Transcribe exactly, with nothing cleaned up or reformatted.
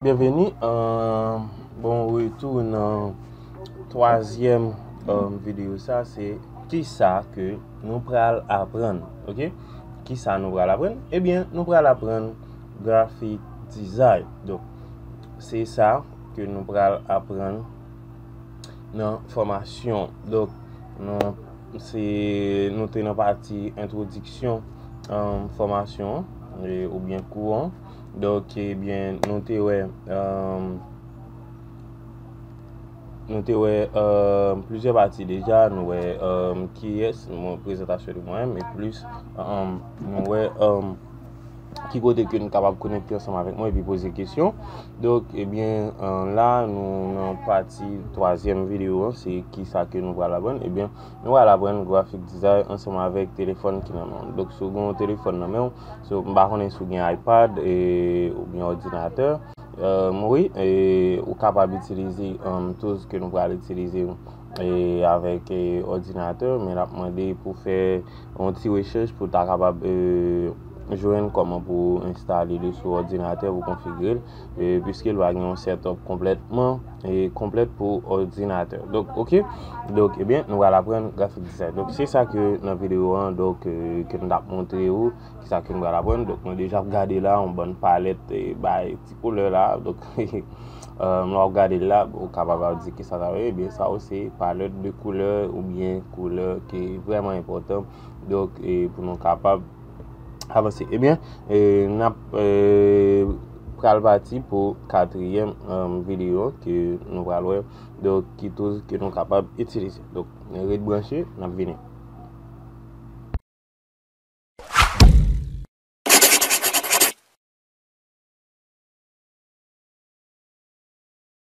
Byenveni, euh, bon retou nan twazyèm euh, videyo sa, se kisa ke nou pral aprann, oke? Kisa nou pral aprann? Ebyen, nou pral aprann graphic design. Donk, se sa ke nou pral aprann nan fòmasyon. Donk, nou, se, nou te nan pati entwodiksyon euh, fòmasyon an, e, oubyen kou an. Donk, ebyen, nou te wè, euh, nou te wè euh, plizyè pati deja, nou wè euh, kiyès, mwen, prezantasyon de mwen menm, e plis euh, nou wè euh, ki kote ke nou kapab konekte ansanm avèk mwen epi poze kesyon. Donk, ebyen, euh, la, nou nan pati twazyèm videyo an, se kisa ke nou pral aprann. Ebyen, nou pral aprann graphic design ansanm avèk telefòn ki nan men w. Donk, si w gen yon telefòn nan men w, so, m pa konnen si w gen iPad e, oubyen òdinatè, euh, wi, e, ou kapab itilize euh, tools ke nou pral itilize e, avèk e, òdinatè, men l ap mande pou fè yon ti rechèch pou ta kapab e, jwenn kòman pou enstale li sou òdinatè, pou konfigire l, e, piske l va gen yon setup konplètman e, konplèt pou òdinatè. Donk, oke. Donk, ebyen, nou pral aprann graphic design. Donk, se sa ke nan videyo an, donk, e, ke m t ap montre ou, kisa ke nou pral aprann. Donk, nou deja ap gade la, yon bann palèt, e, bay ti koulè la. Donk, euh, lè w ap gade l la, ou kapab ap di kisa sa vle. Ebyen, sa yo se palèt de koulè oubyen koulè ki vrèman enpòtan. Donk, e, pou nou kapab avanse. Ebyen, e, n ap e, pral pati pou katriyèm euh, videyo ke nou pral wè. Donk, ki tools ke nou kapab itilize. Donk, ret branche, n ap vini.